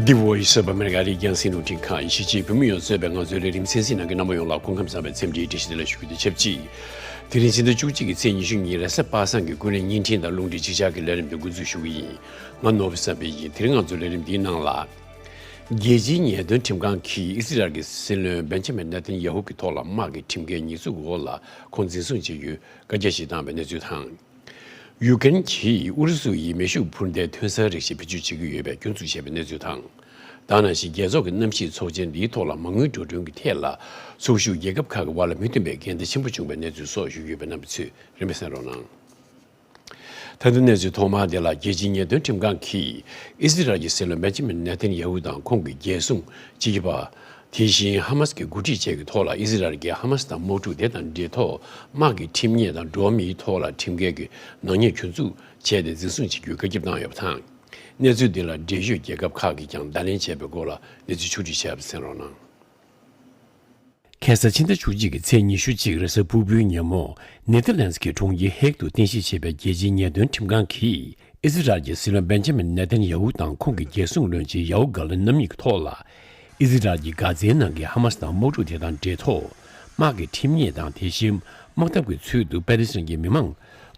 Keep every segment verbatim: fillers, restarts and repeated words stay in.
The Voice of America རིགས་རྒྱང་སྲིང་རླུང་འཕྲིན་ཁང་གཞིས་བྱེས་བོད་མི་ཡོངས་གཙོས་པའི་ང་ཚོའི་ལས་རིམ་གསན་གཟིགས་གནང་མཁན་རྣམ་པ་ཡོངས་ལ་སྐུ་ཁམས་བཟང་བའི་འཚམས་འདྲིའི་བཀྲ་ཤིས་བདེ་ལེགས་ཞུ་རྒྱུ་དང་ཆབས་ཅིག་དེ་རིང་ཕྱི་ཟླ་བཅུ་གཅིག་གི་ཚེས་ཉི་ཤུ་ཉིན་རེས་གཟའ་པ་སངས་ཀྱི་ཀུན་གླེང་བརྙན་འཕྲིན་དང་རླུང་འཕྲིན་གཅིག་ཆར་གྱི་ལས་རིམ་འདི་འགོ་འཛུགས་ཞུ་གི་ཡིན། ང་ནོར་བུ་བསམ་འཕེལ་ཡིན། དེ་རིང་ང་ཚོའི་ལས་རིམ་འདིའི་ནང་ལ། རྒྱལ་སྤྱིའི་ཉེས་དོན་ཁྲིམས་ཁང་གིས་ཨི་སི་རལ་གྱི་སྲིད་བློན་བེན་ཇ་མིན་ནེ་ཐན་ཡ་ཧུ་གི་ཐོག་ལ་དམག་གི་ཁྲིམས་འགལ་ཉེས་འཛུགས་འོག་ལ་ཁོང་འཛིན་བཟུང་བྱས་ཡོད་བཀའ་རྒྱ་ཞིག་བཏང་བའི་གནས་ཚུལ་དང་། ཡུ་ཀེ་རེན་གྱིས་ཨུ་རུ་སུ་ཡི་མེ་ཤུགས་འཕུར་མདའི་ཐོན་གསར་རིགས་ཤིག་བེད་སྤྱོད་བྱེད་ཀྱི་ཡོད་པའི་སྐྱོན་འཛུགས་བྱས་པའི་གནས་ཚུལ་དང་། ད་ནང་བཞིན་རྒྱལ་ཚོགས་ཀྱི་གནམ་གཤིས་ཚོགས་ཆེན་འདིའི་ཐོག་ལ་མ་དངུལ་འགྲོ་གྲོན་གྱི་ཐད་ལ་ཚོགས་ཞུགས་རྒྱལ་ཁབ་ཁག་གི་བར་ལ་མི་མཐུན་པའི་འགལ་ཟླ་ཆེན་པོ་བྱུང་བའི་གནས་ཚུལ་སོགས་ཞུ་རྒྱུ་ཡོད་པའི་རྣམ་པ་ཚོས་རིམ་པས་གསན་རོགས་གནང་། ད་དུང་གནས་ཚུལ་ཐོག་མ་དེ་ལ། རྒྱལ་སྤྱིའི་ཉེས་དོན་ཁྲིམས་ཁང་གིས་ཨི་སི་རལ་གྱི་སྲིད་བློན་བེན་ཇ་མིན་ནེ་ཐན་ཡ་ཧུ་དང་ཁོང་གི་རྒྱལ་སྲུང་སྤྱི་ཁྱབ་པ། དེ་བཞིན་ཧ་མ་སི་གི་འགོ་ཁྲིད་བཅས་ཀྱི་ཐོག་ལ་ཨི་སི་རལ་གྱིས་ཧ་མ་སི་དང་དམག་འཁྲུག་དེ་དང་འབྲེལ་ཐོག་དམག་གི་ཁྲིམས་ཉེས་དང་འགྲོ་བ་མིའི་ཐོག་ལ་ཁྲིམས་འགལ་གྱི་ནག་ཉེས་གྱོད་འཛུགས་བྱས་ཏེ་འཛིན་བཟུང་བྱེད་རྒྱུའི་བཀའ་ཁྱབ་བཏང་ཡོད་པ་དང་། གནས་ཚུལ་འདི་ལ་འབྲེལ་ཡོད་རྒྱལ་ཁབ་ཁག་གིས་ཀྱང་བརྡ་ལན་བྱས་པའི་སྐོར་ལ་གནས་ཚུལ་ཕྱོགས་བསྒྲིགས་བྱས་པ་གསན་རོགས་གནང་། ཁ་སང་ཕྱི་ཟླ་བཅུ་གཅིག་གི་ཚེས་ཉི་ཤུ་གཅིག་རེས་གཟའ་ཕུར་བུའི་ཉིན་མོ། ནེ་ཐར་ལན་སི་གི་གྲོང་ཁྱེར་ཧེག་ཏུ་རྟེན་གཞི་བྱས་པའི་རྒྱལ་སྤྱིའི་ཉེས་དོན་ཁྲིམས་ཁང་གིས་ཨི་སི་རལ་གྱི་སྲིད་བློན་བེན་ཇ་མིན་ནེ་ཐན་ཡ་ཧུ་དང་ཁོང་གི་རྒྱལ་སྲུང་བློན་ཆེན་ཡ་ཝ་གྷ་ལན་རྣམ་གཉིས་ཀྱི་ཐོག་ལ། ཨི་སི་རལ་གྱིས་གྷ་ཛའི་ནང་གི་ཧ་མ་སི་དང་དམག་འཁྲུག་དེ་དང་འབྲེལ་ཐོག་དམག་གི་ཁྲིམས་ཉེས་དང་། དེ་བཞིན་དམག་འཐབ་ཀྱི་ཚུལ་དུ་པེ་ལེ་སི་ཐན་གྱི་མི་མང་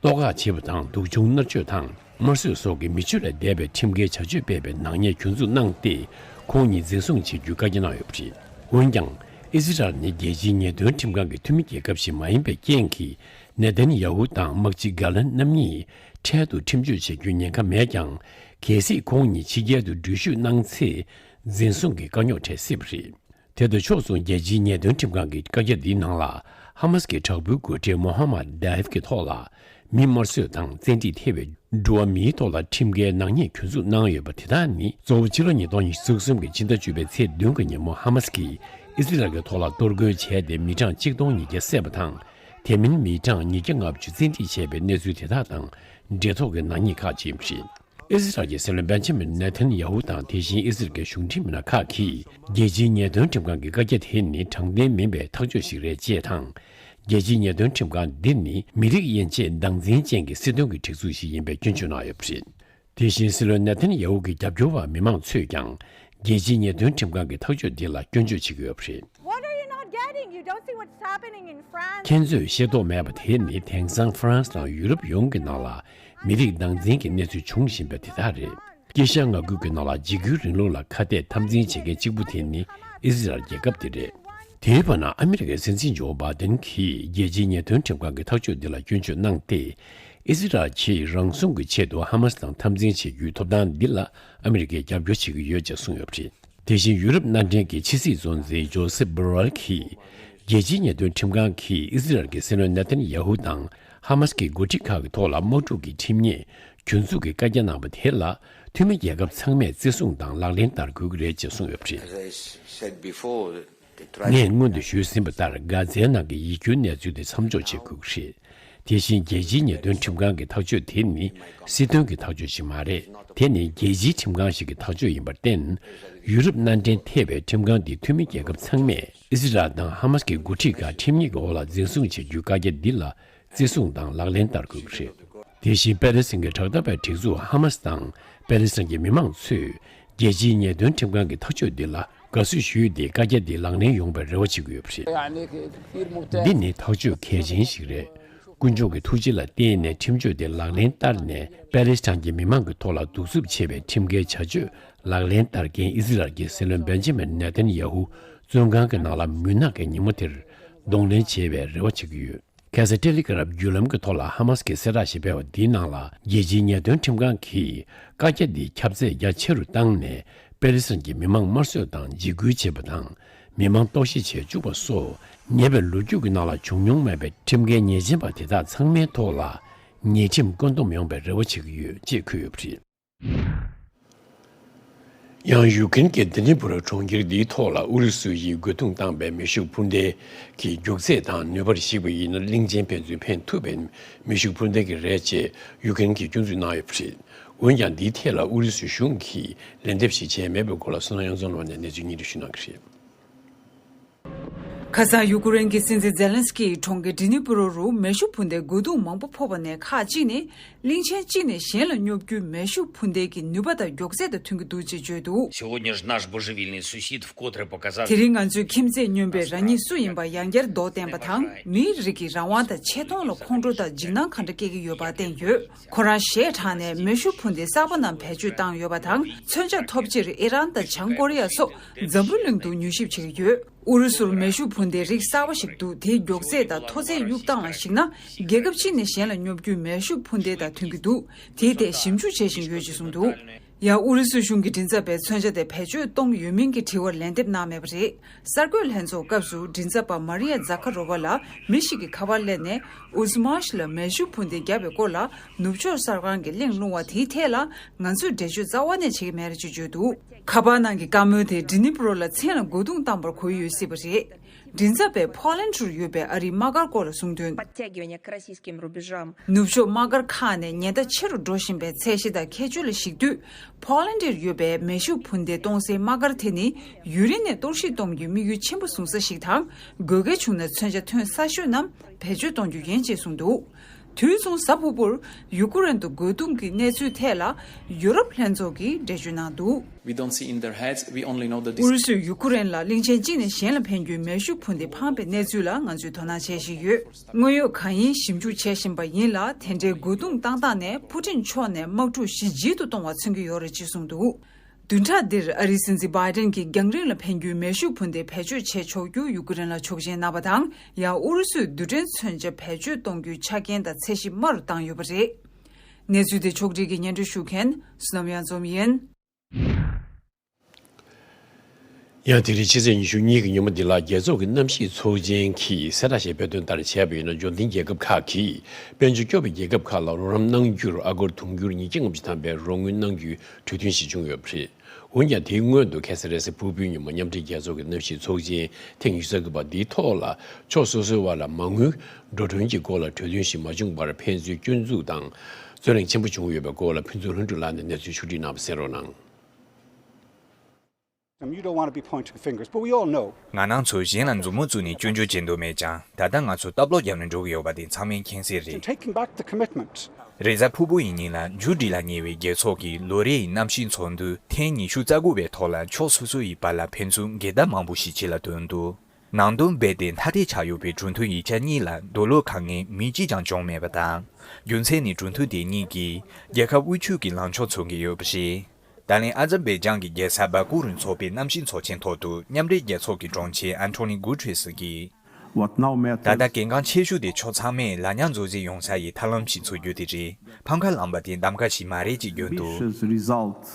བསྟོད་བསྔགས་བྱེད་པ་དང་། སྡུག་སྦྱོང་མནར་གཅོད་དང་། དམར་གསོད་སོགས་ཀྱི་མི་ཆོས་ལས་འདས་པའི་ཁྲིམས་འགལ་བྱ་སྤྱོད་སྤེལ་བའི་ནག་ཉེས་གྱོད་འཛུགས་གནང་སྟེ། ཁོང་གཉིས་འཛིན་བཟུང་བྱེད་རྒྱུའི་བཀའ་རྒྱ་གནང་ཡོད་པ་རེད། འོན་ཀྱང་། ཨི་སི་རལ་ནི་རྒྱལ་སྤྱིའི་ཉེས་དོན་ཁྲིམས་ཁང་གི་འཐུས་མི་རྒྱལ་ཁབ་ཞིག་མ་ཡིན་པའི་རྐྱེན་གྱིས། ནེ་ཐན་ཡ་ཧུ་དང་དམག་སྤྱི་གྷ་ལན་རྣམ་གཉིས་འཕྲལ་དུ་ཁྲིམས་གཅོད་བྱེད་རྒྱུའི་ཉེན་ཁ་མེད་ཀྱང་། གལ་སྲིད་ཁོང་གཉིས་ཕྱི་རྒྱལ་དུ་འགྲུལ་བཞུད་གནང་ཚེ། འཛིན་བཟུང་གི་དཀའ་རྙོག་འཕྲད་སྲིད་པ་རེད། དེ་དང་ཕྱོགས་མཚུངས། རྒྱལ་སྤྱིའི་ཉེས་དོན་ཁྲིམས་ཁང་གི་བཀའ་རྒྱ་འདིའི་ནང་ལ། ཧ་མ་སི་ཀྱི་དྲག་པོའི་འགོ་ཁྲིད་མོ་ཧ་མད་དཱ་ཡེབ་ཀྱི་ཐོག་ལ། མི་དམར་གསོད་དང་བཙན་ཁྲིད་ཐེ་བའི་འགྲོ་བ་མིའི་ཐོག་ལ་ཁྲིམས་འགལ་ནག་ཉེས་གྱོད་འཛུགས་གནང་ཡོད་པ་དེ་དག་ནི། གཙོ་བོ་ཕྱི་ལོ་ཉིས་སྟོང་ཉི་ཤུ་རྩ་གསུམ་གྱི་ཕྱི་ཟླ་བཅུ་པའི་ཚེས་བདུན་གྱི་ཉིན་མོ་ཧ་མ་སི་ཀྱིས་ཨི་སི་རལ་གྱི་ཐོག་ལ་གཏོར་རྒོལ་བྱས་ཏེ། མི་གྲངས་གཅིག་སྟོང་ཉིས་བརྒྱ་བསད་པ་དང་། དེ་མིན་མི་གྲངས་ཉིས་བརྒྱ་ལྔ་བཅུ་བཙན་ཁྲིད་བྱས་པའི་གནས་ཚུལ་དེ་དག་དང་འབྲེལ་ཐོག་གི་ནག་ཉེས་ཁག་ཅིག་ཡིན་པ་རེད། ཨི་སི་རལ་གྱི་སྲིད་བློན་བེན་ཇ་མིན་ནེ་ཐན་ཡ་ཧུ་དང་། དེ་བཞིན་ཨི་སི་རལ་གྱི་གཞུང་འབྲེལ་མི་སྣ་ཁག་གིས། རྒྱལ་སྤྱིའི་ཉེས་དོན་ཁྲིམས་ཁང་གི་བཀའ་རྒྱ་དེ་ནི་དྲང་བདེན་མིན་པའི་ཐག་གཅོད་ཞིག་རེད་ཅེས་དང་། རྒྱལ་སྤྱིའི་ཉེས་དོན་ཁྲིམས་ཁང་འདི་ནི་མི་རིགས་དབྱེ་འབྱེད་སྡང་འཛིན་ཅན་གྱི་སྲིད་དོན་གྱི་སྒྲིག་འཛུགས་ཤིག་ཡིན་པའི་སྐྱོན་བརྗོད་གནང་ཡོད་པ་རེད། དེ་བཞིན་སྲིད་བློན་ནེ་ཐན་ཡ་ཧུ་གི་རྒྱབ་སྐྱོར་བ་མི་མང་ཚོས་ཀྱང་། རྒྱལ་སྤྱིའི་ཉེས་དོན་ཁྲིམས་ཁང་གི་ཐག་གཅོད་འདི་ལ་སྐྱོན་བརྗོད་བྱེད་ཀྱི་ཡོད་པ་རེད། What are you not getting? You don't see what's happening in France? ཁྱེད་ཚོས་ཤེས་རྟོགས་མེད་པ་དེ་ནི། དེང་སང་ཧྥ་རན་སི་དང་ཡུ་རོབ་ཡོངས་ཀྱི་ནང་ལ་མི་རིགས་སྡང་འཛིན་གྱི་གནས་ཚུལ་འབྱུང་བཞིན་པ་དེ་དག་རེད། དཀྱིལ་ཤར་མངའ་ཁུལ་གྱི་ནང་ལ་འཇིགས་སྐུལ་རིང་ལུགས་ལ་ཁ་གཏད་འཐབ་འཛིང་བྱེད་མཁན་གཅིག་པུ་དེ་ནི་ཨི་སི་རལ་རྒྱལ་ཁབ་དེ་རེད། དེའི་བར་ན། ཨ་མི་རི་ཀའི་སྲིད་འཛིན་ཇོ་བྷའི་ཏན་གྱིས་རྒྱལ་སྤྱིའི་ཉེས་དོན་ཁྲིམས་ཁང་གི་ཐག་གཅོད་འདི་ལ་སྐྱོན་བརྗོད་གནང་སྟེ། ཨི་སི་རལ་གྱིས་རང་སྲུང་གི་ཆེད་དུ་ཧ་མ་སི་དང་འཐབ་འཛིང་བྱེད་རྒྱུའི་ཐོབ་ཐང་འདི་ལ་ཨ་མི་རི་ཀས་རྒྱབ་སྐྱོར་བྱེད་ཀྱི་ཡོད་ཅེས་གསུངས་ཡོད་པ་རེད། དེ་བཞིན་ཡུ་རོབ་མནའ་འབྲེལ་གྱི་ཕྱི་སྲིད་གཙོ་འཛིན་ཇོ་སེབ་བྷོ་རེལ་གྱིས། རྒྱལ་སྤྱིའི་ཉེས་དོན་ཁྲིམས་ཁང་གིས་ཨི་སི་རལ་གྱི་སྲིད་བློན་ནེ་ཐན་ཡ་ཧུ་དང་ཧ་མ་སི་ཀྱི་འགོ་ཁྲིད་ཁག་གི་ཐོག་ལ་དམག་འཁྲུག་གི་ཁྲིམས་ཉེས་གྱོད་འཛུགས་ཀྱི་བཀའ་རྒྱ་གནང་བ་དེ་ལ། འཐུས་མི་རྒྱལ་ཁབ་ཚང་མས་བརྩི་སྲུང་དང་ལག་ལེན་བསྟར་དགོས་ཀྱི་རེད་ཅེས་གསུངས་ཡོད་པ་རེད། As I said before, the tragedy ངས་སྔོན་དུ་ཞུས་ཟིན་པ་ལྟར། གྷ་ཛའི་ནང་གི་ཡིད་སྐྱོའི་གནས་ཚུལ་དེ་མཚམས་འཇོག་བྱེད་དགོས་ཀྱི་རེད། དེ་བཞིན་རྒྱལ་སྤྱིའི་ཉེས་དོན་ཁྲིམས་ཁང་གི་ཐག་གཅོད་དེ་ནི་སྲིད་དོན་གྱི་ཐག་གཅོད་ཞིག་མ་རེད། དེ་ནི་རྒྱལ་སྤྱིའི་ཁྲིམས་ཁང་ཞིག་གི་ཐག་གཅོད་ཡིན་པར་བརྟེན། ཡུ་རོབ་མནའ་འབྲེལ་ཐེ་བའི་ཁྲིམས་ཁང་འདིའི་འཐུས་མི་རྒྱལ་ཁབ་ཚང་མས་ཨི་སི་རལ་དང་ཧ་མ་སི་ཀྱི་འགོ་ཁྲིད་ཁག་ཁྲིམས་ཉེས་ཀྱི་འོག་ལ་འཛིན་བཟུང་བྱེད་རྒྱུའི་བཀའ་རྒྱ་འདི་ལ་བརྩི་སྲུང་དང་ལག་ལེན་བསྟར་དགོས་ཀྱི་རེད། དེ་བཞིན་པེ་ལེ་སི་ཐན་གྱི་དྲག་འཐབ་པའི་སྒྲིག་འཛུགས་ཧ་མ་སི་དང་པེ་ལེ་སི་ཐན་གྱི་མི་མང་ཚོས་རྒྱལ་སྤྱིའི་ཉེས་དོན་ཁྲིམས་ཁང་གི་ཐག་གཅོད་འདི་ལ་དགའ་བསུ་ཞུས་ཏེ། བཀའ་རྒྱ་འདི་ལག་ལེན་ཡོང་བའི་རེ་བ་བྱེད་ཀྱི་ཡོད་པ་རེད། འདི་ནི་ཐག་གཅོད་གལ་ཆེན་ཞིག་རེད། དཀོན་མཆོག་གི་ཐུགས་རྗེ་ལ་བརྟེན་ནས་ཁྲིམས་གཅོད་དེ་ལག་ལེན་བསྟར་ནས། པེ་ལེ་སི་ཐན་གྱི་མི་མང་གི་ཐོག་ལ་གདུག་རྩུབ་ཆེ་བའི་ཁྲིམས་འགལ་བྱ་སྤྱོད་ལག་ལེན་བསྟར་མཁན་ཨི་སི་རལ་གྱི་སྲིད་བློན་བེན་ཇ་མིན་ནེ་ཐན་ཡ་ཧུ་བཙོན་ཁང་གི་ནང་ལ་མུན་ནག་གི་ཉིན་མོ་དེར་གདོང་ལེན་བྱེད་པའི་རེ་བ་བྱེད་ཀྱི་ཡོད། ཁ་སང་ཊེ་ལི་གྷ་རབ་བརྒྱུད་ལམ་གྱི་ཐོག་ལ་ཧ་མ་སི་གིས་གསལ་བསྒྲགས་ཤིག་སྤེལ་བ་འདིའི་ནང་ལ། རྒྱལ་སྤྱིའི་ཉེས་དོན་ཁྲིམས་ཁང་གིས་བཀའ་རྒྱ་འདི་ཁྱབ་ཚད་རྒྱ་ཆེ་རུ་བཏང་ནས། པེ་ལེ་སི་ཐན་གྱི་མི་མང་དམར་གསོད་དང་འཇིགས་སྐུལ་བྱེད་པ་དང་། མི་མང་ལྟོགས་ཤི་བྱེད་བཅུག་པ་སོགས་ཉེ་བའི་ལོ་རྒྱུས་ཀྱི་ནང་ལ་བྱུང་མྱོང་མེད་པའི་ཁྲིམས་འགལ་ཉེས་ཅན་པ་དེ་དག་ཚང་མའི་ཐོག་ལ་ཉེས་ཁྲིམས་བཀོད་འདོམས་ཡོང་བའི་རེ་བ་བྱེད་ཀྱི་ཡོད་ཅེས་འཁོད་ཡོད་པ་རེད། ཡང་ཡུ་ཀེ་རེན་གྱི་དི་ནི་པུ་ར་གྲོང་ཁྱེར་འདིའི་ཐོག་ལ་ཨུ་རུ་སུ་ཡིས་རྒོལ་རྡུང་བཏང་པའི་མེ་ཤུགས་འཕུར་མདེལ་གྱི་མགྱོགས་ཚད་དང་ནུས་པར་གཞིགས་པ་ཡིན་ན། གླིང་ཆེན་ཕན་ཚུན་ཕན་ཐུབ་པའི་མེ་ཤུགས་འཕུར་མདེལ་གྱི་རེད་ཅེས་ཡུ་ཀེ་རེན་གྱིས་སྐྱོན་འཛུགས་གནང་ཡོད་པ་རེད། འོན་ཀྱང་། འདིའི་ཐད་ལ་ཨུ་རུ་སུའི་གཞུང་གིས་ལན་འདེབས་ཤིག་བྱས་མེད་པའི་སྐོར་ལ། བསོད་ནམས་དབྱངས་འཛོམས་ལགས་ནས་གནས་ཚུལ་སྙན་སྒྲོན་ཞུ་གནང་གི་རེད། ཁ་སང་ཡུ་ཀེ་རེན་གྱི་སྲིད་འཛིན་ཛེ་ལན་སི་ཀི་ཡིས་གྲོང་ཁྱེར་ཌི་ནི་པུ་རོ་རུ་མེ་ཤུགས་འཕུར་མདེལ་རྒོལ་རྡུང་མང་པོ་ཕོག་པ་ནས་ཁག་ཅིག་ནི་གླིང་ཆེན་གཅིག་ནས་གཞན་ལ་སྙོབ་རྒྱུའི་མེ་ཤུགས་འཕུར་མདེལ་གྱི་ནུས་པ་དང་མགྱོགས་ཚད་དང་མཐུན་གྱི་འདུག་ཅེས་བརྗོད་འདུག། Сегодня же наш божевільный сосед вкотре показал. དེ་རིང་ང་ཚོས་ཁྱིམ་མཚེས་སྨྱོན་པའི་རང་ཉིད་སུ་ཡིན་པ་ཡང་བསྐྱར་མདོག་བསྟན་པ་དང་། མིའི་རིགས་ཀྱི་རང་དབང་དང་ཆེ་མཐོང་ལ་ཁོང་ཁྲོ་དང་འཇིགས་སྣང་ག་འདྲ་སྐྱེ་གི་ཡོད་པ་བསྟན་ཡོད། ཁོ་རང་གཞས་དྲངས་ནས་མེ་ཤུགས་འཕུར་མདེལ་གསར་པ་རྣམས་བེད་སྤྱོད་བཏང་ཡོད་པ་དང་། མཚོན་ཆ་ཐོབ་ཕྱིར་ཨི་རན་དང་བྱང་ཀོ་རི་ཡ་སོགས་འཛམ་བུ་གླིང་དུ་མྱུལ་ཞིབ་བྱེད་ཀྱི་ཡོད། ཨུ་རུ་སུར་མེ་ཤུགས་འཕུར་མདེལ་རིགས་གསར་པ་ཞིག་འདུག། དེའི་མགྱོགས་ཚད་དང་མཐོ་ཚད་གཡུག་སྟངས་ལ་གཞིགས་ན། རྒྱལ་ཁབ་གཅིག་ནས་གཞན་ལ་སྙོབ་རྒྱུའི་མེ་ཤུགས་འཕུར་མདེལ་དང་མཐུན་གྱི་འདུག། དེའི་ཐད་ཞིབ་འཇུག་བྱེད་བཞིན་ཡོད་ཅེས་གསུངས་འདུག། ཡང་ཨུ་རུ་སུ་གཞུང་གིས་མགྲིན་ཚབ་པས་མཚོན་ཆ་དེ་བེད་སྤྱོད་གཏོང་ཡོད་མིན་གྱི་དྲི་བར་ལན་འདེབས་གནང་མེད་པ་རེད། གསར་འགོད་ལྷན་ཚོགས་སྐབས་སུ་མགྲིན་ཚབ་པ་མ་རི་ཡ་ཛ་ཁ་རོ་ཝ་ལ་མི་ཞིག་གིས་ཁ་པར་སླེབས་ནས། ཨུ་ཛི་མཱ་ཤི་ལ་མེ་ཤུགས་འཕུར་མདེལ་བརྒྱབ་པའི་སྐོར་ལ། ནུབ་ཕྱོགས་གསར་ཁང་གིས་གླེང་སློང་བ་དེའི་ཐད་ལ་ང་ཚོས་འགྲེལ་བརྗོད་རྩ་བ་ནས་བྱེད་ཀྱི་མེད་རེད་ཅེས་བརྗོད་འདུག། ཁ་པར་ནང་གི་བཀའ་མོལ་དེ་ཌི་ནི་པུ་རོ་ལ་མཚན་ལ་རྒོལ་རྡུང་བཏང་པར་གོ་ཡོད་སྲིད་པ་རེད། མགྲིན་ཚབ་པས་ཕོ་ལན་ཌི་རུ་ཡོད་པའི་ཨ་རིའི་དམག་སྒར་སྐོར་ལ་གསུངས་དོན། Подтягивание к российским рубежам. ནུབ་ཕྱོགས་དམག་སྒར་ཁག་ནས་ཉེན་བརྡ་ཆེ་རུ་འགྲོ་བཞིན་པའི་ཚད་གཞི་དང་ཁྱད་ཆོས་ལ་གཞིགས་དུས། ཕོ་ལན་ཌིར་ཡོད་པའི་མེ་ཤུགས་འཕུར་མདེལ་གཏོང་སའི་དམག་སྒར་དེ་ནི་ཡུན་རིང་ནས་གཏོར་བཤིག་གཏོང་རྒྱུའི་དམིགས་ཡུལ་ཆེན་པོ་བཟུང་ས་ཞིག་དང་། དགོས་གལ་བྱུང་ན་མཚོན་ཆ་ཐོན་ས་ཤོས་རྣམས་བེད་སྤྱོད་གཏོང་རྒྱུ་ཡིན་ཅེས་གསུངས་འདུག། དུས་མཚུངས་གཟའ་ཕུར་བུར་ཡུ་ཀེ་རེན་དུ་རྒོལ་རྡུང་གི་གནས་ཚུལ་ཐད་ལ་ཡུ་རོབ་ལྷན་ཚོགས་ཀྱིས་འགྲེལ་བརྗོད་གནང་འདུག། We don't see in their heads, we only know the ཨུ་རུ་distance. སུས་ཡུ་ཀེ་རེན་ལ་གླིང་ཆེན་གཅིག་ནས་གཞན་ལ་འཕེན་རྒྱུའི་མེ་ཤུགས་འཕུར་མདེལ་འཕངས་པའི་གནས་ཚུལ་ལ་ང་ཚོས་དོ་སྣང་བྱེད་བཞིན་ཡོད། དངོས་ཡོད་གང་ཡིན་ཞིབ་འཇུག་བྱེད་བཞིན་པ་ཡིན་ལ། དེ་འདྲའི་རྒོལ་རྡུང་བཏང་སྟངས་ནས་ཕུ་ཊིན་མཆོག་ནས་དམག་འཁྲུག་ཞི་འཇིག་ཏུ་གཏོང་བ་མཚོན་གྱི་ཡོད་རེད་ཅེས་གསུངས་འདུག། བདུན་ཕྲག་འདིར་ཨ་རིའི་སྲིད་འཛིན་བྷའི་ཌེན་གྱིས་རྒྱང་རིང་ལ་འཕེན་རྒྱུའི་མེ་ཤུགས་འཕུར་མདེལ་བེད་སྤྱོད་བྱེད་ཆོག་རྒྱུ་ཡུ་ཀེ་རེན་ལ་ཆོག་མཆན་གནང་བ་དང་། ཡང་ཨུ་རུ་སུས་རྡུལ་ཕྲན་མཚོན་ཆ་བེད་སྤྱོད་གཏོང་རྒྱུའི་ཆ་རྐྱེན་དང་ཚད་གཞི་དམའ་རུ་བཏང་ཡོད་པ་རེད། གནས་ཚུལ་དེ་ཕྱོགས་སྒྲིག་གིས་སྙན་སྒྲོན་ཞུ་མཁན་བསོད་ནམས་གཡང་འཛོམས་ཡིན། ཡང་དེ་རིང་ཕྱི་ཚེས་ཉི་ཤུ་གཉིས་ཀྱི་ཉིན་མོ་འདི་ལ་རྒྱལ་ཚོགས་ཀྱི་གནམ་གཤིས་ཚོགས་ཆེན་གྱིས་གསལ་བསྒྲགས་ཤིག་སྤེལ་དོན་ལྟར་བྱས་པ་ཡིན་ན། འབྱོར་ལྡན་རྒྱལ་ཁབ་ཁག་གིས་དཔལ་འབྱོར་སྐྱོ་བའི་རྒྱལ་ཁབ་ཁག་ལ་རོགས་རམ་གནང་རྒྱུར་ཨ་སྒོར་དུང་ཕྱུར་ཉིས་བརྒྱ་ལྔ་བཅུ་ཐམ་པའི་རོགས་དངུལ་གནང་རྒྱུའི་གྲོས་མཐུན་ཞིག་བྱུང་ཡོད་པ་རེད། འོན་ཀྱང་དེའི་སྔོན་དུ་ཁ་སང་རེས་གཟའ་ཕུར་བུའི་ཉིན་མོ་མཉམ་འབྲེལ་རྒྱལ་ཚོགས་ཀྱི་གནམ་གཤིས་ཚོགས་ཆེན་ཐེངས་ཉི་ཤུ་རྩ་དགུ་པ་འདིའི་ཐོག་ལ་ཕྱོགས་སོ་སོའི་བར་ལ་མ་དངུལ་འགྲོ་གྲོན་གྱི་སྐོར་ལ་གྲོས་མཐུན་ཞིག་མ་བྱུང་བར་ཕན་ཚུན་སྐྱོན་འཛུགས་དང་རྩོད་གླེང་ཆེན་པོ་བྱུང་ཡོད་པའི་སྐོར་ལ་ཕུན་ཚོགས་ལྷུན་གྲུབ་ལགས་ནས་གནས་ཚུལ་ཕྱོགས་སྒྲིག་གནང་བ་གསན་རོགས་གནང་། You don't want to be pointing fingers, but we all know. ང་རང་ཚོ་གཞན་ལ་མཛུབ་མོ་བཙུགས་ནས་སྐྱོན་བརྗོད་བྱེད་འདོད་མེད་ཀྱང་། ད་ལྟ་ང་ཚོ་སྟབས་ལོག་བརྒྱབ་ནས་འགྲོ་གི་ཡོད་པ་དེ་ཚང་མས་མཁྱེན་གསལ་རེད། Taking back the commitment. རེས་གཟའ་ཕུར་བུ་ཡི་ཉིན་ལ་མཇུག་སྒྲིལ་ལ་ཉེ་བའི་རྒྱལ་ཚོགས་ཀྱི་ལོ་རེའི་གནམ་གཤིས་ཚོགས་འདུ་ཐེངས་ཉི་ཤུ་རྩ་དགུ་པའི་ཐོག་ལ་ཕྱོགས་སོ་སོ་ཡི་བར་ལ་ཕན་ཚུན་འགལ་ཟླ་མང་པོ་ཞིག་ཕྱི་ལ་ཐོན་འདུག། ནང་དོན་རྦད་དེ་ཐ་དད་ཆགས་ཡོད་པའི་གྲོས་མཐུན་ཡིག་ཆ་གཉིས་ལ་འདོད་བློ་ཁེངས་མཁན་མི་གཅིག་ཀྱང་བྱུང་མེད་པ་དང་། རྒྱུ་མཚན་ནི་གྲོས་མཐུན་དེ་གཉིས་ཀྱིས་རྒྱལ་ཁབ་དབུལ་ཕྱུག་གི་ལངས་ཕྱོགས་མཚོན་གྱི་ཡོད་པ་རེད། ད་ལན་ཨ་ཛར་བྷའི་ཇན་གྱི་རྒྱལ་ས་བྷ་ཀུ་རུ་འཚོགས་པའི་གནམ་གཤིས་ཚོགས་ཆེན་ཐོག་ཏུ་མཉམ་འབྲེལ་རྒྱལ་ཚོགས་ཀྱི་དྲུང་ཆེ་ཨན་ཐོ་ནི་གུ་ཊེ་རེས་ཀྱིས། What now matters? ད་ལྟ་གལ་འགངས་ཆེ་ཤོས་དེ་ཕྱོགས་ཚང་མས་ལ་ཉག་འཛུགས་རྩིས་ཡོང་ས་ཡི་ཐབས་ལམ་ཞིག་འཚོལ་རྒྱུ་དེ་རེད། ཕམ་ཁ་ལངས་པ་དེ་གདམ་ག་ཞིག་མ་རེད་ཅེས་བརྗོད་འདུག། Ambitious results.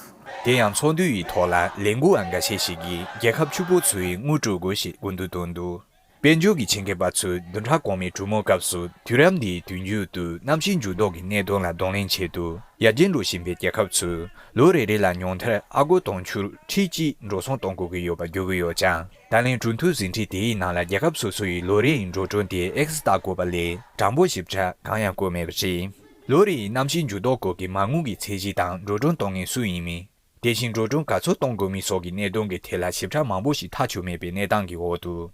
དེ་ཡང་ཚོགས་འདུ་ཡི་ཐོག་ལ་ལས་འགུལ་བ་འགའ་ཤས་ཤིག་གིས་རྒྱལ་ཁབ་ཕྱུག་པོ་ཚོས་དངུལ་སྤྲོད་དགོས་ཞེས་སྐུལ་འདེད་བཏང་འདུག། དཔལ་འབྱོར་གྱི་ཆེད་མཁས་པ་ཚོས་བདུན་ཕྲག་གོང་མའི་གྲོས་མོལ་སྐབས་སུ། དུས་རབས་འདིའི་དུས་མཇུག་ཏུ་གནམ་གཤིས་འགྱུར་ལྡོག་གི་གནད་དོན་ལ་གདོང་ལེན་ཆེད་དུ། ཡར་རྒྱས་འགྲོ་བཞིན་པའི་རྒྱལ་ཁབ་ཚོས་ལོ་རེ་རེ་ལ་ཉུང་མཐར་ཨ་སྒོར་དུང་ཕྱུར་ཁྲི་གཅིག་འགྲོ་སོང་གཏོང་དགོས་ཀྱི་ཡོད་པ་བརྗོད་ཀྱི་ཡོད་ཀྱང་། ད་ལན་གྲོས་མཐུན་ཟིན་བྲིས་དེའི་ནང་ལ་རྒྱལ་ཁབ་སོ་སོ་ཡི་ལོ་རེ་ཡི་འགྲོ་གྲོན་དེ་ཨེགས་ལྟ་དགོས་པ་ལས། གྲངས་འབོར་ཞིབ་ཕྲ་གང་ཡང་བཀོད་མེད་པ་རེད། ལོ་རེ་ཡི་གནམ་གཤིས་འགྱུར་ལྡོག་སྐོར་གྱི་མ་དངུལ་གྱི་ཚད་གཞི་དང་འགྲོ་གྲོན་གཏོང་མཁན་སུ་ཡིན་མིན། དེ་བཞིན་འགྲོ་གྲོན་ག་ཚོད་གཏོང་དགོས་མིན་སོགས་ཀྱི་གནད་དོན་གྱི་ཐད་ལ་ཞིབ་ཕྲ་མང་པོ་ཞིག་ཐག་ཆོད་མེད་པའི་གནས་སྟངས་ཀྱི་འོག་ཏུ།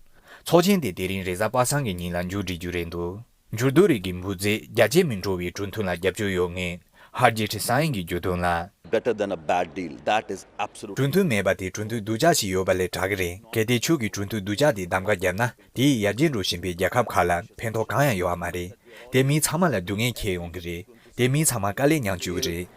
ཚོགས་ཆེན་དེ་དེ་རིང་རེས་གཟའ་པ་སངས་ཀྱི་ཉིན་ལ་མཇུག་སྒྲིལ་རྒྱུ་རེད་འདུག། འགྱུར་ལྡོག་རིགས་ཀྱི་འབུལ་རྫས་རྒྱ་ཆེ་མི་འགྲོ་བའི་གྲོས་མཐུན་ལ་རྒྱབ་སྐྱོར་ཡོད་ངེས། ཧར་ཇི་ཁྲི་སང་ཡིན་གྱིས་བརྗོད་དོན་ལ། Better than a bad deal. That is absolutely. གྲོས་མཐུན་མེད་པ་དེ་གྲོས་མཐུན་སྡུག་ཅག་ཞིག་ཡོད་པ་ལས་དྲག་གི་རེད། གལ་ཏེ་ཁྱོད་ཀྱིས་གྲོས་མཐུན་སྡུག་ཅག་དེ་གདམ་ག་བརྒྱབ་ན། དེ་ཡིས་ཡར་རྒྱས་འགྲོ་བཞིན་པའི་རྒྱལ་ཁབ་ཁག་ལ་ཕན་ཐོགས་གང་ཡང་ཡོད་པ་མ་རེད། དེ་མི་ཚང་མ་ལ་སྡུག་བསྔལ་ཁྱེར་ཡོང་གི་རེད། དེ་མི་ཚང་མ་དཀའ་ལས་མྱངས་བཅུག་གི་རེད།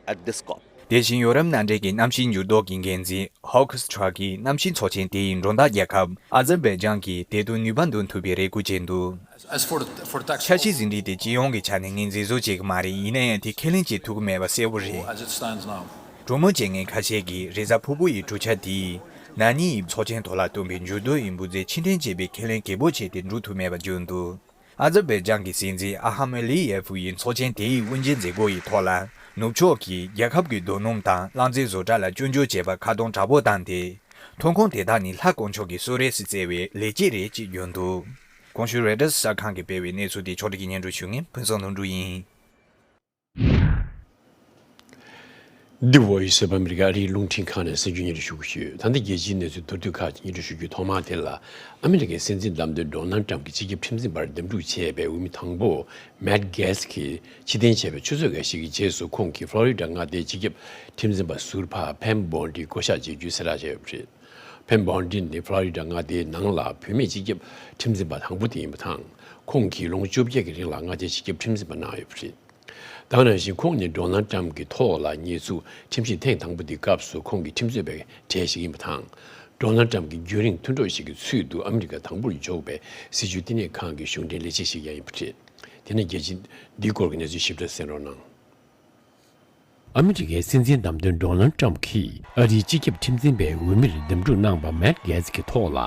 At this COP. དེ་བཞིན་ཡོ་རོབ་མནའ་འབྲེལ་གྱི་གནམ་གཤིས་འགྱུར་ལྡོག་གི་འགན་འཛིན་ཧོ་ཁི་སི་ཁྲ་གིས་གནམ་གཤིས་ཚོགས་ཆེན་དེ་ཡི་མགྲོན་བདག་རྒྱལ་ཁབ་ཨ་ཛར་བྷའི་ཇན་གྱིས་དེ་དོན་ནུས་པ་འདོན་ཐུབ་པའི་རེ་སྐུལ་བྱས་འདུག། As for the, for tax འཆར་གཞི་ཟིན་བྲིས་དེ་སྤྱི་ཡོངས་ཀྱི་ཆ་ནས་ངས་མཛེས་བཟོ་བྱེད་ཀྱི་མ་རེད། ཡིན་ན་ཡང་དེ་ཁས་ལེན་བྱེད་ཐུབ་ཀྱི་མེད་པ་གསལ་པོ་རེད། As it stands now. གྲོས་མོལ་བྱེད་མཁན་ཁ་ཤས་ཀྱིས་རེས་གཟའ་ཕུར་བུ་ཡི་གྲོས་འཆར་དེས་ན་ནིང་ཡི་ཚོགས་ཆེན་ཐོག་ལ་བཏོན་པའི་འགྱུར་ལྡོག་ཡི་འབུལ་རྩིས་ཕྱིར་འཐེན་བྱེད་པའི་ཁས་ལེན་གལ་པོ་ཆེ་དེ་འགྲུབ་ཐུབ་མེད་པ་བརྗོད་འདུག། ཨ་ཛར་བྷའི་ཇན་གྱི་སྲིད་འཛིན་ཨ་ཧམ་ཨ་ལི་ཡེ་ཧྥུ་ཡིས་ཚོགས་ཆེན་དེའི་དབུ་འབྱེད་མཛད་སྒོ་ཡི་ཐོག་ལ། ནུབ་ཕྱོགས་ཀྱིས་རྒྱལ་ཁབ་ཀྱི་རྡོ་སྣུམ་དང་རླངས་རྫས་བཟོ་གྲྭ་ལ་སྐྱོན་བརྗོད་བྱས་པར་ཁ་གདོང་དྲག་པོ་བཏང་སྟེ། ཐོན་ཁུངས་དེ་དག་ནི་ལྷ་དཀོན་མཆོག་གི་གསོལ་རས་སུ་བསྩལ་བའི་ལེགས་སྐྱེས་རེད་ཅེས་བརྗོད་འདུག། གོང་ཞུས་རོའི་ཊར་གསར་ཁང་གིས་སྤེལ་བའི་གནས་ཚུལ་དེ་ཕྱོགས་སྒྲིག་གིས་སྙན་སྒྲོན་ཞུ་མཁན་ཕུན་ཚོགས་ལྷུན་གྲུབ་ཡིན། The Voice of America ཨ་རིའི་རླུང་འཕྲིན་ཁང་ནས་གསར་འགྱུར་སྙན་སྒྲོན་ཞུ་གི་ཡོད། ད་ལྟ་རྒྱལ་སྤྱིའི་གནས་ཚུལ་མདོར་བསྡུས་ཁག་ཅིག་སྙན་སྒྲོན་ཞུ་རྒྱུའི་ཐོག་མར། དེ་ལ་ཨ་མི་རི་ཀའི་སྲིད་འཛིན་བདམས་ཐོན་ཌོ་ནལ་ཊམ་གྱིས་སྤྱི་ཁྱབ་ཁྲིམས་འཛིན་པར་འདེམས་སྒྲུག་བྱས་པའི་འོས་མི་དང་པོ་མེཊ་གྷེ་ཊི་གྱིས་ཕྱིར་འཐེན་བྱས་པའི་ཆུ་ཚོད་འགའ་ཞིག་གི་རྗེས་སུ། ཁོང་གིས་ཕློ་རི་ཌ་མངའ་སྡེའི་སྤྱི་ཁྱབ་ཁྲིམས་འཛིན་པ་ཟུར་པ་ཕེམ་བྷོན་ཌི་བསྐོ་གཞག་བྱེད་རྒྱུའི་གསལ་བསྒྲགས་བྱས་ཡོད་པ་རེད། ཕེམ་བྷོན་ཌི་ནི་ཕློ་རི་ཌ་མངའ་སྡེའི་ནང་ལ་བུད་མེད་སྤྱི་ཁྱབ་ཁྲིམས་འཛིན་པ་དང་པོ་དེ་ཡིན་པ་དང་། ཁོང་གིས་ལོ་ངོ་བཅོ་བརྒྱད་ཀྱི་རིང་ལ་མངའ་སྡེའི་སྤྱི་ཁྱབ་ཁྲིམས་འཛིན་པ་གནང་ཡོད་པ་རེད། ད་ག་ནང་བཞིན་ཁོང་ནི་ཌོ་ནལ་ཊམ་གྱི་ཐོག་ལ་ཉེས་འཛུགས་ཁྲིམས་ཞིབ་ཐེངས་དང་པོ་དེའི་སྐབས་སུ་ཁོང་གིས་ཁྲིམས་རྩོད་པའི་གྲས་ཤིག་ཡིན་པ་དང་། ཌོ་ནལ་ཊམ་གྱི་རྒྱུན་རིང་མཐུན་གྲོགས་ཤིག་གི་ཚུལ་དུ་ཨ་མི་རི་ཀ་དང་པོར་འཇོག་པའི་སྲིད་བྱུས་བསྟི་གནས་ཁང་གི་གཞུང་འབྲེལ་ལས་བྱེད་ཞིག་ཀྱང་ཡིན་པ་རེད། དེ་ནས་རྒྱལ་སྤྱིའི་འདིའི་སྐོར་གྱི་གནས་ཚུལ་ཞིབ་ཕྲ་གསན་རོགས་གནང་། ཨ་མི་རི་ཀའི་སྲིད་འཛིན་བདམས་ཐོན་ཌོ་ནལ་ཊམ་གྱིས་ཨ་རིའི་སྤྱི་ཁྱབ་ཁྲིམས་འཛིན་པའི་འོས་མིར་འདེམས་སྒྲུག་གནང་པ་མེཊ་གྷེ་ཊི་གྱི་ཐོག་ལ་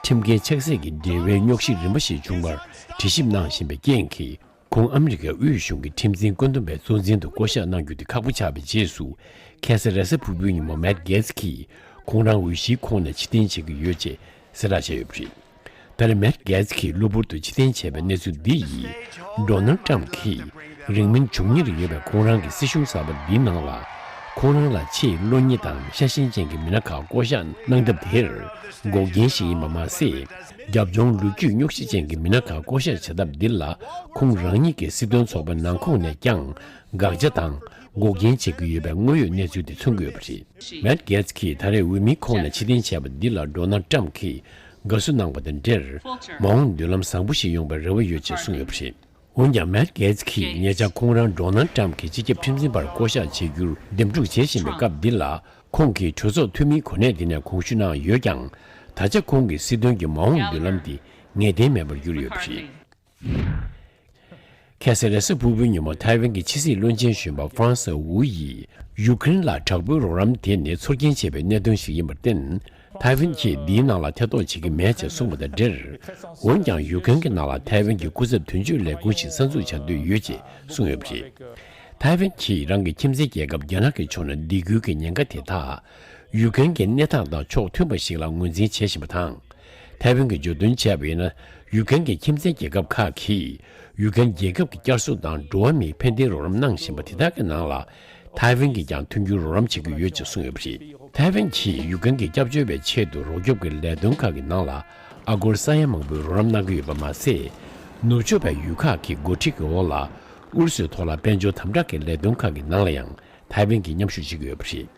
ཁྲིམས་འགལ་ཆགས་སྲེད་ཀྱི་འབྲེལ་བའི་རྙོག་གཞི་རིམ་པ་ཞིག་བྱུང་བར་དྲི་ཞིབ་གནང་བཞིན་པའི་རྐྱེན་གྱིས། ཁོང་ཨ་མི་རི་ཀའི་དབུས་གཞུང་གི་ཁྲིམས་འཛིན་བཀོད་འདོམས་པའི་གཙོ་འཛིན་དུ་བསྐོ་གཞག་གནང་རྒྱུ་དེ་ཁག་པོ་ཆགས་པའི་རྗེས་སུ། ཁ་སང་རེས་གཟའ་ཕུར་བུའི་ཉིན་མོ་མེཊ་གྷེ་ཊི་གྱིས་ཁོང་རང་འོས་གཞིའི་ཁོངས་ནས་ཕྱིར་འཐེན་བྱེད་ཀྱི་ཡོད་ཅེས་གསལ་བསྒྲགས་བྱས་ཡོད་པ་རེད། ད་རེས་མེཊ་གྷེ་ཊི་གྱིས་གློ་བུར་དུ་ཕྱིར་འཐེན་བྱས་པའི་གནས་ཚུལ་འདི་ཡིས། ཌོ་ནལ་ཊམ་གྱིས་རིང་མིན་མཇུག་གཉེར་ཡོད་པའི་ཁོང་རང་གི་སྲིད་གཞུང་གསར་པ་འདིའི་ནང་ལ། ཁོང་རང་ལ་ཆེས་བློ་ཉེ་དང་ཤ་ཞེན་ཅན་གྱི་མི་སྣ་ཁག་བསྐོ་གཞག་གནང་ཐབས་དེར་འགོག་རྐྱེན་ཞིག་ཡིན་པ་མ་ཟད། རྒྱབ་ལྗོངས་ལོ་རྒྱུས་རྙོག་གཞི་ཅན་གྱི་མི་སྣ་ཁག་བསྐོ་གཞག་བྱ་ཐབས་འདི་ལ། ཁོང་རང་ཉིད་ཀྱི་སྲིད་དོན་ཚོགས་པའི་ནང་ཁོངས་ནས་ཀྱང་དགག་བྱ་དང་འགོག་རྐྱེན་བྱེད་ཀྱི་ཡོད་པའི་དངོས་ཡོད་གནས་ཚུལ་དེ་མཚོན་གྱི་ཡོད་པ་རེད། མེཊ་གྷེ་ཊི་གྱིས་ད་རེས་འོས་མིའི་ཁོངས་ནས་ཕྱིར་འཐེན་བྱས་པ་འདི་ལ་ཌོ་ནལ་ཊམ་གྱིས་དགའ་བསུ་གནང་བ་དང་འབྲེལ། མ་འོངས་མདུན་ལམ་བཟང་པོ་ཞིག་ཡོང་བའི་རེ་བ་ཡོད་ཅེས་གསུངས་ཡོད་པ་རེད། འོན་ཀྱང་མེཊ་གྷེ་ཊི་གྱིས་ཉེ་ཆར་ཁོང་རང་ཌོ་ནལ་ཊམ་གྱི་སྤྱི་ཁྱབ་ཁྲིམས་འཛིན་པར་བསྐོ་གཞག་བྱེད་རྒྱུར་འདེམས་སྒྲུག་བྱེད་བཞིན་པའི་སྐབས་འདི་ལ། ཁོང་གིས་གྲོས་ཚོགས་འཐུས་མིའི་གོ་གནས་འདི་ནས་དགོངས་ཞུ་གནང་ཡོད་ཀྱང་། ད་ཆ་ཁོང་གི་སྲིད་དོན་གྱི་མ་འོངས་མདུན་ལམ་འདི་ངེས་གཏན་མེད་པར་གྱུར་ཡོད་པ་རེད། ཁ་སང་རེས་གཟའ་ཕུར་བུའི་ཉིན་མོ་ཐའེ་ཝན་གྱི་ཕྱི་སྲིད་བློན་ཆེན་གཞོན་པ་ཧྥ་རན་སི་ཝུ་ཡིས་ཡུ་ཀེ་རེན་ལ་དྲག་པོའི་རོགས་རམ་དེ་ནི་ཚོར་སྐྱེན་ཆེ་བའི་གནད་དོན་ཞིག་ཡིན་པར་བརྟེན། ཐའེ་ཝན་གྱིས་འདིའི་ནང་ལ་ཐེ་གཏོགས་བྱེད་ཀྱི་མེད་ཅེས་གསུངས་པ་དང་འབྲེལ། འོན་ཀྱང་ཡུ་ཀེ་རེན་གྱི་ནང་ལ་ཐའེ་ཝན་གྱི་སྐུ་ཚབ་དོན་གཅོད་ལས་ཁུངས་ཤིག་གསར་འཛུགས་བྱ་འདོད་ཡོད་ཅེས་གསུངས་ཡོད་པ་རེད། ཐའེ་ཝན་གྱིས་རང་གི་ཁྱིམ་མཚེས་རྒྱལ་ཁབ་རྒྱ་ནག་གི་ཕྱོགས་ནས་སྡིགས་སྐུལ་གྱི་ཉེན་ཁ་དེ་དག་ཡུ་ཀེ་རེན་གྱི་གནས་སྟངས་དང་ཕྱོགས་མཐུན་པ་ཞིག་ལ་ངོས་འཛིན་བྱེད་བཞིན་པ་དང་། ཐའེ་ཝན་གྱིས་བརྗོད་དོན་བྱས་པ་ཡིན་ན། ཡུ་ཀེ་རེན་གྱི་ཁྱིམ་མཚེས་རྒྱལ་ཁབ་ཁག་གིས་ཡུ་ཀེ་རེན་རྒྱལ་ཁབ་ཀྱི་བསྐྱར་གསོ་དང་འགྲོ་བ་མིའི་ཕན་བདེའི་རོགས་རམ་གནང་བཞིན་པ་དེ་དག་གི་ནང་ལ། ཐའེ་ཝན་གྱིས་ཀྱང་མཐུན་འགྱུར་རོགས་རམ་བྱེད་ཀྱི་ཡོད་ཅེས་གསུངས་ཡོད་པ་རེད། ཐའེ་ཝན་གྱིས་ཡུ་ཀེ་རེན་གྱི་སྐྱབས་བཅོལ་བའི་ཆེད་དུ་རོགས་སྐྱོབ་ཀྱི་ལས་དོན་ཁག་གི་ནང་ལ་ཨ་སྒོར་ས་ཡ་མང་པོའི་རོགས་རམ་གནང་གི་ཡོད་པ་མ་ཟད། ནུབ་ཕྱོགས་པའི་ཡུལ་ཁག་གི་འགོ་ཁྲིད་ཀྱི་འོག་ལ་ཨུ་རུ་སུའི་ཐོག་ལ་དཔལ་འབྱོར་དམ་དྲག་གི་ལས་དོན་ཁག་གི་ནང་ལ་ཡང་ཐའེ་ཝན་གྱིས་མཉམ་ཞུགས་བྱེད་ཀྱི་ཡོད་པ་རེད།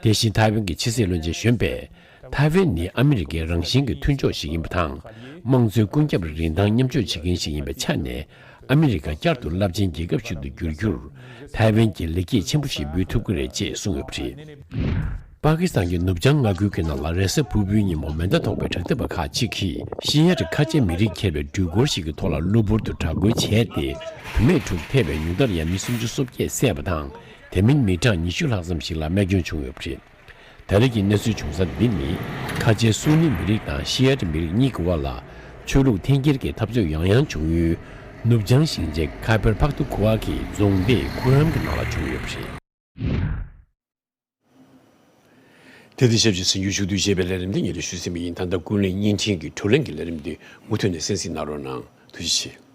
དེ་བཞིན་ཐའེ་ཝན་གྱི་ཕྱི་སྲིད་བློན་ཆེན་གཞོན་པས། ཐའེ་ཝན་ནི་ཨ་མི་རི་ཀའི་རང་བཞིན་གྱི་མཐུན་ཕྱོགས་ཤིག་ཡིན་པ་དང་། དམངས་གཙོའི་ཀུན་ཁྱབ་རིན་ཐང་མཉམ་སྤྱོད་བྱེད་མཁན་ཞིག་ཡིན་པའི་ཆ་ནས། ཨ་མི་རི་ཀ་བསྐྱར་དུ་རླབས་ཆེན་རྒྱལ་ཁབ་ཞིག་ཏུ་འགྱུར་རྒྱུར། ཐའེ་ཝན་གྱིས་ལེགས་སྐྱེས་ཆེན་པོ་ཞིག་འབུལ་ཐུབ་ཀྱི་རེད་ཅེས་གསུངས་ཡོད་པ་རེད། པ་ཀི་སི་ཐན་གྱི་ནུབ་བྱང་མངའ་ཁུལ་གྱི་ནང་ལ་རེས་གཟའ་ཕུར་བུའི་ཉིན་མོ་མེ་མདའ་ཐོགས་པའི་དྲག་འཐབ་པ་ཁག་ཅིག་གིས་ཤི་ཡ་ཏི་ཁ་ཆེ་མི་རིགས་ཁྱེར་བའི་འགྲུལ་འཁོར་ཞིག་གི་ཐོག་ལ་གློ་བུར་དུ་དྲག་རྒོལ་བྱས་ཏེ། བུད་མེད་དྲུག་ཐེ་བའི་ཉུང་མཐར་ཡང་མི་སུམ་ཅུ་སོ་བརྒྱད་བསད་པ་དང་། དེ་མིན་མི་གྲངས་ཉི་ཤུ་ལྷག་ཙམ་ཞིག་ལ་རྨས་སྐྱོན་བྱུང་ཡོད་པ་རེད། ད་རེས་ཀྱི་གནས་ཚུལ་བྱུང་ས་འདི་ནི་ཁ་ཆེ་སུན་ནི་མི་རིགས་དང་ཤི་ཡ་ཏི་མི་རིགས་གཉིས་ཀྱི་དབར་ལ་ཆོས་ལུགས་འཐེན་འཁྱེར་གྱི་འཐབ་རྩོད་ཡང་ཡང་བྱུང་ཡུལ་ནུབ་བྱང་ཞིང་ཆེན་ཁ་པར་ཕག་ཏུ་ཁུ་ཝ་གི་རྫོང་སྡེ་ཁུ་རམ་གྱི་ནང་ལ་བྱུང་ཡོད་པ་རེད། དེ་དང་ཆབས་ཅིག་གསར་འགྱུར་ཞུ་གཏུག་ཞེས་པའི་ལས་རིམ་འདི་ཉིད་དུ་ཞུ་ཟིན་པ་ཡིན། ད་ལྟ་ཀུན་གླེང་བརྙན་འཕྲིན་གྱི་བགྲོ་གླེང་གི་ལས་རིམ་འདི་མུ་མཐུད་ནས་གསན་གཟིགས་གནང་རོགས་གནང་། ཐུགས་རྗེ་ཆེ།